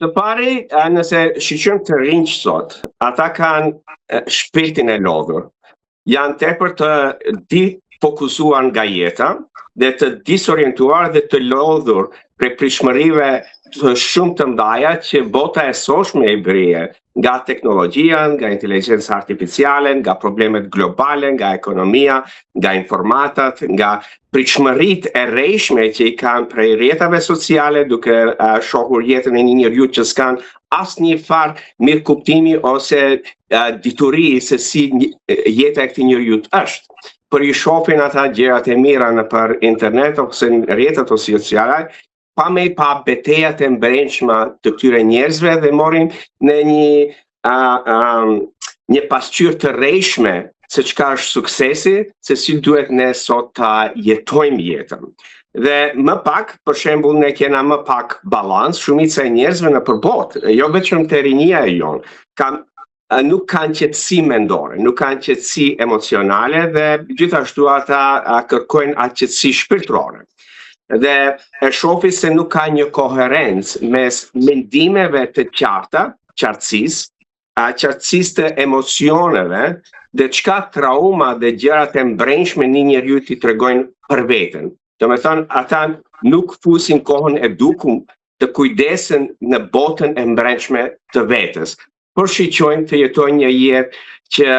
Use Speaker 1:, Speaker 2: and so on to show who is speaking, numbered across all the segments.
Speaker 1: Së pari, nëse shiqojmë të rinjtë sot, ata kanë shpirtin e lodhur. Janë tepër të difokusuar nga jeta dhe të disorientuar dhe të lodhur prej pritshmërive të shumë të mëdhaja që bota e sotshme i bie nga teknologjia, nga inteligjenca artificiale, nga problemet globale, nga ekonomia, nga informatat, nga pritshmëritë e rrejshme që i kanë prej rrjetave sociale, duke uh, shohur jetën e një njeriu që s'kanë asnjë farë mirëkuptimi ose uh, dituri se si një, jeta e këtij njeriu është. Por i shohin ata gjërat e mira nëpër internet ose në rrjetet sociale, pa me i pa betejat e mbrendshme të këtyre njerëzve dhe morrin në një a, a, një pasqyrë të rrejshme se çka është suksesi, se si duhet ne sot ta jetojmë jetën. Dhe më pak, për shembull, ne kena më pak balans, shumica e njerëzve nëpër botë, jo vetëm te rinia e jonë, kanë nuk kanë qetësi mendore, nuk kanë qetësi emocionale dhe gjithashtu ata kërkojnë atë qetësi shpirtërore. Dhe e shofi se nuk ka një koherencë mes mendimeve të qarta, qartësisë, a qartësisë të emocioneve dhe çka trauma dhe gjërat e mbrendshme një njeriu t'i tregojnë për veten. Domethënë, ata nuk fusin kohën e duhur të kujdesen në botën e mbrendshme të vetes por shiqojnë të jetojnë një jetë që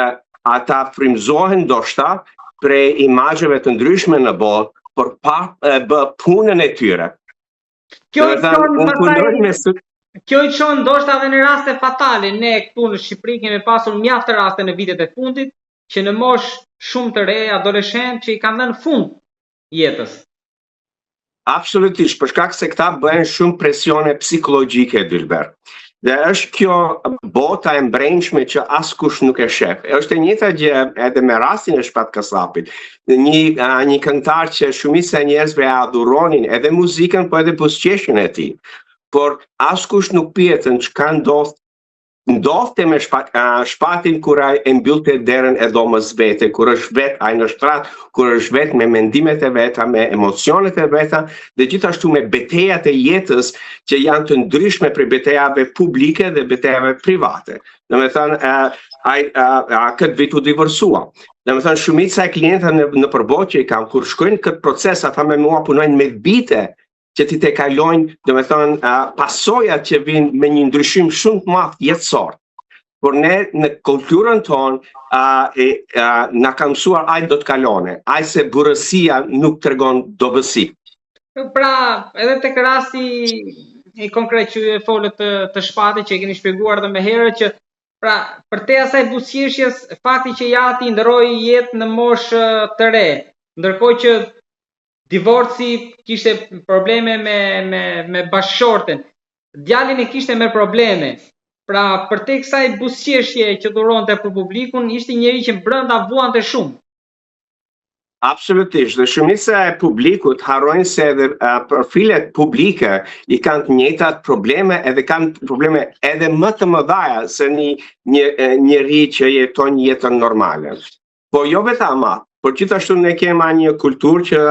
Speaker 1: ata frymëzohen ndoshta prej imazheve të ndryshme në botë, por pa e bë punën e
Speaker 2: tyre. Kjo i çon pastaj me Kjo i çon ndoshta edhe në raste fatale. Ne këtu në Shqipëri kemi pasur mjaft raste në vitet e fundit që në moshë shumë të re, adoleshentë që i kanë dhënë fund jetës.
Speaker 1: Absolutisht, për shkak se këta bëhen shumë presione psikologjike, Dylber. Dhe është kjo bota e mbrendshme që askush nuk e shef. Është e njëjta gjë edhe me rastin e Shpat Kasapit. Një një këngëtar që shumica e njerëzve e adhuronin edhe muzikën, po edhe buzëqeshjen e tij. Por askush nuk pyetën çka ndodh ndodhte me shpat, uh, shpatin kur ai e mbyllte derën e dhomës vete, kur është vetë ai në shtrat, kur është vetë me mendimet e veta, me emocionet e veta dhe gjithashtu me betejat e jetës që janë të ndryshme prej betejave publike dhe betejave private. Domethënë, uh, ai uh, uh, këtë vit u divorcua. Domethënë, shumica e klientëve në, nëpër botë që i kam, kur shkojnë këtë proces, ata me mua punojnë me vite që t'i tejkalojnë, domethënë, uh, pasojat që vijnë me një ndryshim shumë të madh jetësor. Por ne në kulturën tonë uh, e, uh, na ka mësuar ai do të kalone, ai se burrësia nuk tregon
Speaker 2: dobësi. Pra, edhe tek rasti i konkret që ju e folët të, të Shpatit që e keni shpjeguar edhe më herët që pra përtej asaj buzëqeshjes fakti që i ati ndërroi jetë në moshë të re, ndërkohë që divorci kishte probleme me me me bashkëshorten. Djalin e kishte me probleme. Pra, përtej kësaj buzëqeshje që dhuronte për publikun, ishte njeri që brenda vuante shumë.
Speaker 1: Absolutisht, dhe shumica e publikut harrojnë se edhe uh, profilet publike i kanë të njëjtat probleme edhe kanë probleme edhe më të mëdha se një një njeri që jeton jetën normale. Po jo vetë ama, por gjithashtu ne kemi një kulturë që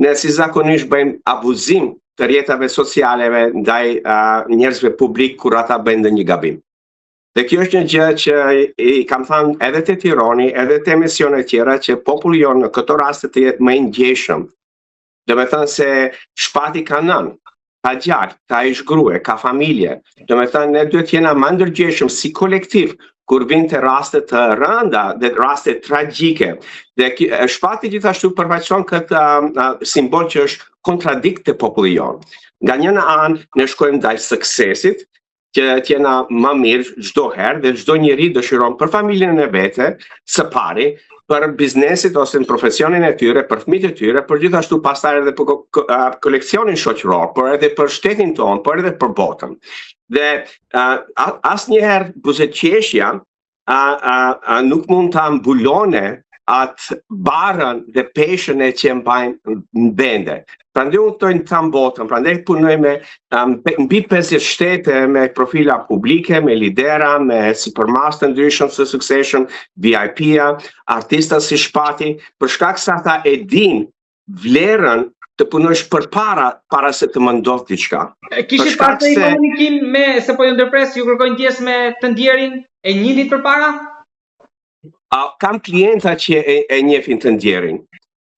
Speaker 1: ne si zakonisht bëjmë abuzim të rrjetave socialeve ndaj uh, njerëzve publik kur ata bëjnë ndonjë gabim. Dhe kjo është një gjë që i kam thënë edhe te Tironi, edhe te emisione tjera që populli jonë në këto raste të jetë më i ndjeshëm Domethënë se Shpati ka nënë, ka djalë, ka ish grue, ka familje. Domethënë, ne duhet jena më ndërgjegjshëm si kolektiv, kur vijnë te raste të rënda dhe raste tragjike. Dhe Shpati gjithashtu përfaqëson këtë uh, simbol që është kontradikt te populli jonë. Nga njëna anë, ne shkojmë ndaj suksesit, që të jena më mirë çdo herë dhe çdo njeri dëshiron për familjen e vete, së pari, për biznesit ose në profesionin e tyre, për fëmijët e tyre, por gjithashtu pastaj edhe për koleksionin shoqëror, por edhe për shtetin tonë, por edhe për botën. Dhe asnjëherë buzëqeshja a, a, a nuk mund ta mbulone atë barrën dhe peshën e që mbajnë në vende. Prandaj unë udhëtoj në tanë botën, prandaj punoj me um, mbi 50 shtete me profila publike, me lidera, me sipërmarrës të ndryshëm të suksesshëm, VIP-a, artista si Shpati, për shkak se ata e dinë vlerën Të punosh përpara para se të më ndodh
Speaker 2: diçka. Kishit pasur një komunikim me se po ju ndërpres, ju kërkoj ndjesë me të ndjerin e një ditë përpara?
Speaker 1: A, kam klienta që e, e njefin të ndjerin.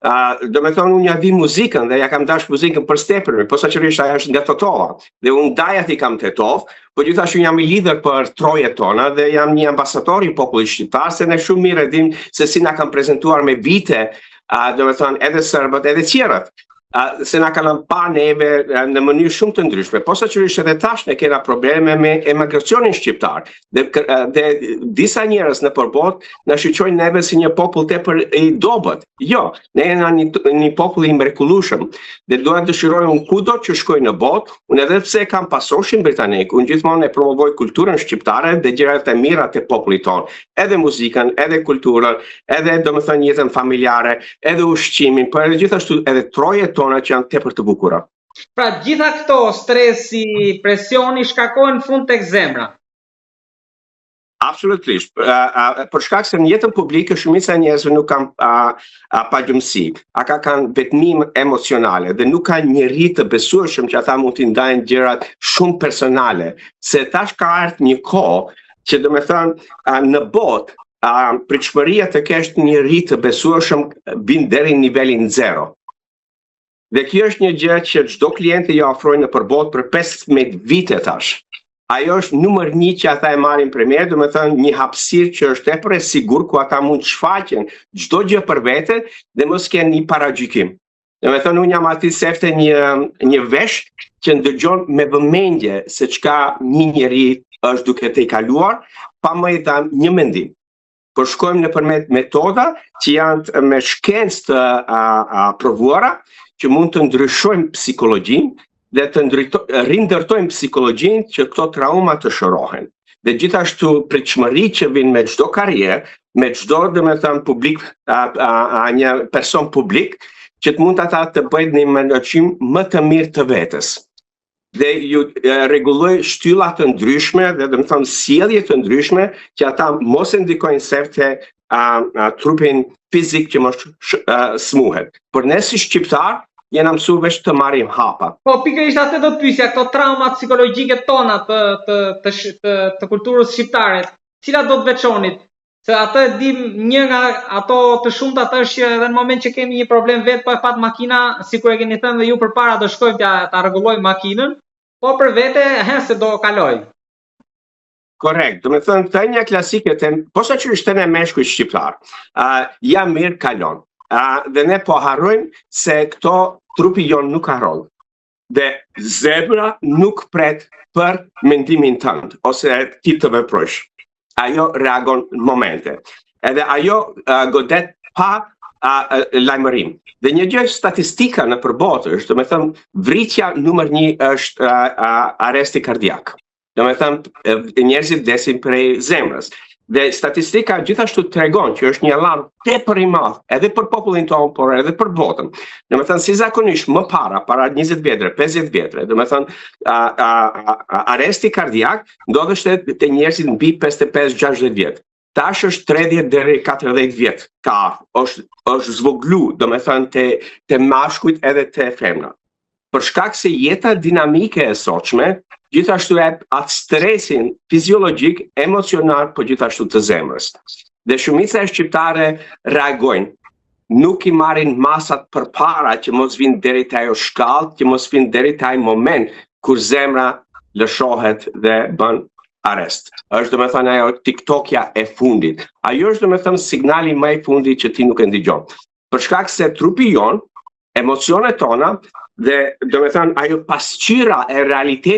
Speaker 1: A, do me thonë, unë ja di muzikën dhe ja kam dash muzikën për së tepërmi, posaçërisht ajo është nga Tetova. Dhe unë dajat i kam Tetovë, po gjithashtu jam i lidhur për trojet tona dhe jam një ambasador i popullit shqiptar, se ne shumë mirë e dim se si na kanë prezentuar me vite, a, do me thonë, edhe serbët, edhe tjerët a, se na kanë pa neve në mënyrë shumë të ndryshme. Posaçërisht edhe tash ne kena probleme me emigracionin shqiptar. Dhe, dhe disa njerëz nëpër botë na shiqojnë neve si një popull tepër i dobët. Jo, ne jena një, një popull i mrekullueshëm. Dhe dua të dëshiroj unë kudo që shkoj në botë, unë edhe pse kam pasoshin britanik, unë gjithmonë e promovoj kulturën shqiptare dhe gjërat e mira të popullit tonë, edhe muzikën, edhe kulturën, edhe domethënë jetën familjare, edhe ushqimin, por edhe gjithashtu edhe trojet tona që janë tepër të bukura.
Speaker 2: Pra gjitha këto stresi, presioni shkarkohen në fund tek zemra.
Speaker 1: Absolutisht. Për shkak se në jetën publike shumica e njerëzve nuk kanë pagjumësi, ata kanë vetmi emocionale dhe nuk kanë njeri të besueshëm që ata mund t'i ndajnë gjërat shumë personale, se tash ka ardhur një kohë që domethënë në botë pritshmëria të kesh njeri të besueshëm vin deri në nivelin zero. Dhe kjo është një gjë që çdo klient i ofroj nëpër botë për 15 vite tash. Ajo është numër një që ata e marrin premier, domethënë një hapësirë që është tepër e sigurt ku ata mund të shfaqen çdo gjë për vete dhe mos kenë një paragjykim. Domethënë unë jam aty sefte një, një vesh që ndëgjon me vëmendje se çka një njeri është duke tejkaluar, pa më i dhënë një mendim. Por shkojmë nëpërmjet metoda që janë me shkencë të a, a, provuara, që mund të ndryshojmë psikologjinë dhe të ndryto, rindërtojmë psikologjinë që këto trauma të shërohen. Dhe gjithashtu pritshmëri që vijnë me çdo karrierë, me çdo domethënë publik a, a, a një person publik, që të mund ata të bëjnë një menaxhim më të mirë të vetes dhe ju rregulloj shtylla të ndryshme dhe domethënë sjellje të ndryshme që ata mos e ndikojnë sefte a, a, trupin fizik që mos smuhet. Por ne si shqiptar jena mësu veç të marrim hapa.
Speaker 2: Po pikërisht atë do të pyesja, këto traumat psikologjike tona të të të të, të kulturës shqiptare, cilat do të veçonit? Se atë e dim një nga ato të shumtat është që edhe në moment që kemi një problem vetë, po e pat makina, sikur e keni thënë dhe ju përpara do shkojmë ta ta rregullojmë makinën, po për vete, he, se do kaloj.
Speaker 1: Korrekt, domethënë, thënia klasike, të, posaçërisht te ne meshkujt shqiptar, uh, ja mirë kalon. Uh, dhe ne po harrojmë se këto trupi jonë nuk harron. Dhe zemra nuk pret për mendimin tënd, ose ti të veprosh. Ajo reagon në momente. Edhe ajo uh, godet pa uh, lajmërim. Dhe një gjë statistika nëpër botë është, domethënë, vritja numër një është uh, uh, arresti kardiak. Domethënë, njerëzit vdesin prej zemrës. Dhe statistika gjithashtu tregon që është një alarm tepër i madh edhe për popullin tonë, por edhe për botën. Domethënë, si zakonisht më para, para 20 vjetëve, 50 vjetëve, domethënë, a, a, a, arresti kardiak ndodheshte te njerëzit mbi 55-60 vjet. Tash është 30 deri 40 vjet ka është është zvoglu, domethënë te te mashkujt edhe te femrat. Për shkak se jeta dinamike e sotshme gjithashtu jep atë stresin fiziologjik, emocional, po gjithashtu të zemrës. Dhe shumica e shqiptare reagojnë, nuk i marrin masat përpara që mos vinë deri te ajo shkallë, që mos vinë deri te ai moment kur zemra lëshohet dhe bën arrest. Është domethënë ajo TikTokja e fundit. Ajo është domethënë signali më i fundit që ti nuk e ndigjon. Për shkak se trupi jonë emocionet tona dhe domethënë ajo pasqyra e realitetit.